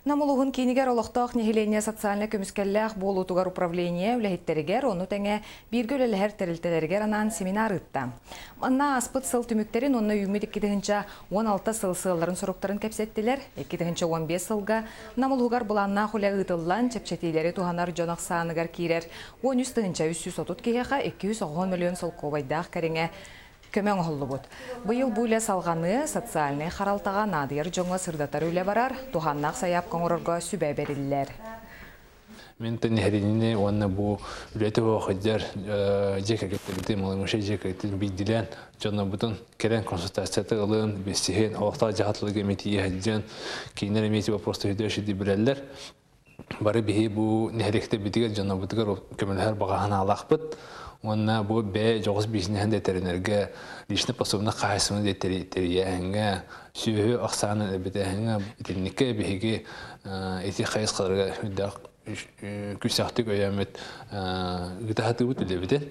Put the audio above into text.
Нам улууһун киинигэр олохтоох нэһилиэнньэ социальнай көмүскэллээх буолуутугар управление үлэһиттэригэр, ону тэҥэ бииргэ үлэлэһэр тэрилтэлэригэр анаан семинар ыытта. Манна ааспыт сыл түмүктэрин уонна үүммүт 2016 сыл сыалларын-соруктарын кэпсэттилэр. 2015 сылга Нам улууһугар былааннаах үлэ ыытыллан, чэпчэтиилэри туһанар дьон ахсааныгар киирэр 13 330 киһиэхэ 290 мөлүйүөн солкуобайдаах кэриҥэ көмө оҥоһуллубут. Быйыл бу үлэ салҕаныа, социальнай харалтаҕа наадыйар дьоҥҥо сырдатар үлэ барар, туһааннаах сайаапка оҥорорго сүбэ бэриллэр. Мин тэнэһэринини уонна бу үлэти хоһдьар дьиэ кэргэттэрбитин, малымыша дьиэ кэргэттэрин биирдилээн дьоннорбутун кэлэн консультацията ылын, билсиһин, олохтоох дьаһалталарга эмиэ кинилэр эмиэ вопростар өйдөөр билэллэр. Бары биһи бу нэһилиэктэрбитигэр дьоннорбутугар көмөлөһөр баҕа санаалаахпыт. Уонна бу бэйэ дьоҕус бизнеһин да тэринэргэ, личный пособный хаһаайыстыбаны да тэрийээһиҥҥэ, сүөһү ахсаанын элбэтээһиҥҥэ итинниккэ биһиги ити хайысхаларга үрдээх күүстээхтик өйөөммүт ыыта сатыыбыт үлэбитин.